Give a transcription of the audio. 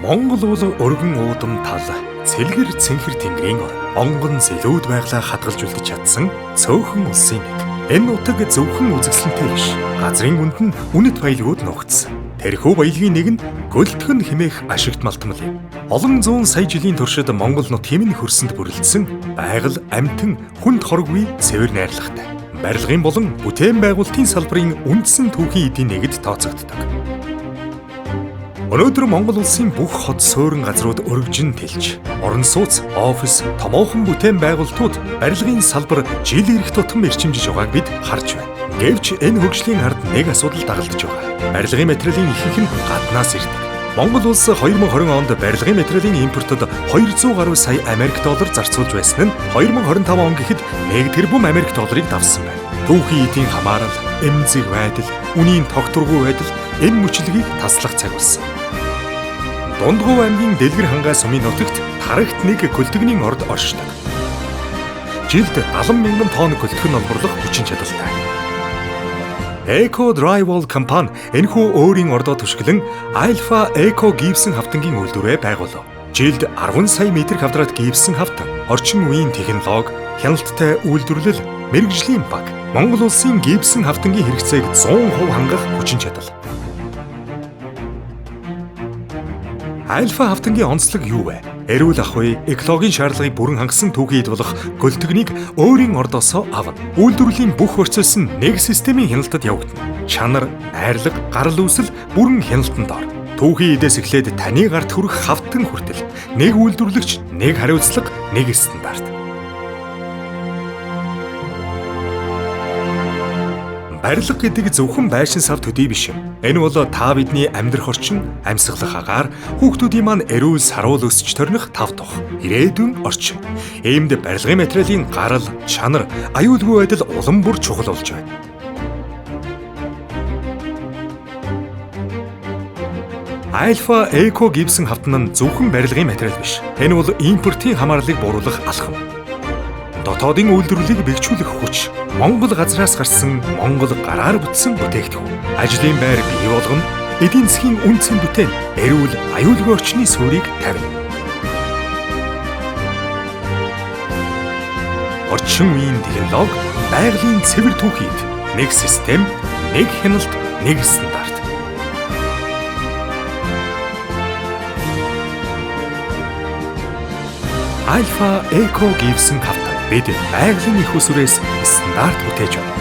Монгол уул өргөн уудам тал цэлгэр цэнхэр тэнгэрийн ор онгон зэлүүд байглаа хадгалж үлдэж чадсан цөөхөн улсын нэг. Энэ нутаг зөвхөн үзэсгэлэнтэй биш. Газрын үнд нь үнэт баялгууд нуугдсан. Тэрхүү баялагын нэг нь гөлтгөн хэмээх ашигт малтмал юм. Олон зуун сая жилийн туршид Монгол нут хэмнэн хөрсөнд бүрэлдсэн байгаль амьтан хүнд хоргүй цэвэр найрлагатай. Барилгын болон бүтээн байгуулалтын салбарын үндсэн түүхийн эдийн нэгд тооцогддог. Өнөөдөр Монгол улсын бүх хот суурин газрууд өргөжин тэлж, орон сууц, офис, томоохон бүтээн байгуулалтууд барилгын салбар жил ирэх тутам эрчимжиж байгааг бид харж байна. Гэвч энэ хөгжлийн ард нэг асуудал дагалдаж байгаа. Барилгын материалын ихэнх нь гаднаас ирдэг. Монгол улс 2020 онд барилгын материалын импортод 200 гаруй сая Америк доллар зарцуулж байсан нь 2025 он гэхэд 1 тэрбум Америк долларыг давсан байна. Түүхийн эдийн хамаарал, эмзэг байдал, үнийн тогтворгүй байдал энэ мөчлөгийг таслах цаг болсон. Дундгуй аймгийн Дэлгэр хангай сумын нутагт Тарагт нэг көлтөгний орд оршдог. Жилд 70 мянган тонн көлтгөн олборлох хүчин чадалтай. Eco Drywall компани энэхүү өөрийн ордоо түшиглэн Alpha Eco гипсэн хавтангийн үйлдвэрээ байгуулав. Жилд 10 сая метр квадрат гипсэн хавтан, орчин үеийн технологи, хяналттай үйлдвэрлэл, мэргэжлийн баг, Монгол улсын гипсэн хавтангийн хэрэгцээг 100% хангах хүчин чадал. Альфа хавтангийн онцлог юу вэ? Эрүүл ах вэ, экологийн шаардлагыг бүрэн хангасан түүхий эд болох гөлтгөнийг өөрийн ордоосоо авна. Үйлдвэрлэлийн бүх процесс нь нэг системийн хяналтад явагдана. Чанар, найрлага, гарал үүсэл бүрэн хяналтанд ор. Түүхий эдээс эхлээд таны гарт хүрэх хавтан хүртэл нэг үйлдвэрлэгч, нэг хариуцлага, нэг стандарт. Барилга гэдэг зөвхөн байшин сав төдий биш юм. Энэ бол та бидний амьдрах орчин, амьсгалах агаар, хүүхдүүдийн маань эрүүл саруул өсч төрнөх тав тух, ирээдүйн орчин. Иймд барилгын материалын гарал, чанар, аюулгүй байдал улам бүр чухал болж байна. Альфа Эко гипсэн хавтан нь зөвхөн барилгын материал биш. Энэ бол импортын хамаарлыг бууруулах алхам. Дотоодын үйлдвэрлэлийг бэхжүүлэх хүч, Монгол газраас гарсан Монгол гараар бүтсэн бүтээгдэхүүн. Ажлын байр бий болгоно, эдийн засгийн үн цэн бүтээн, эрүүл аюулгүй орчны суурийг тавина. Орчин үеийн технологи, байгалийн цэвэр түүхийд нэг систем, нэг хяналт, нэг стандарт. Альфа Эко гипсэн хавтан. Бид байгалийн их усүрээс стандарт бүтээж байна.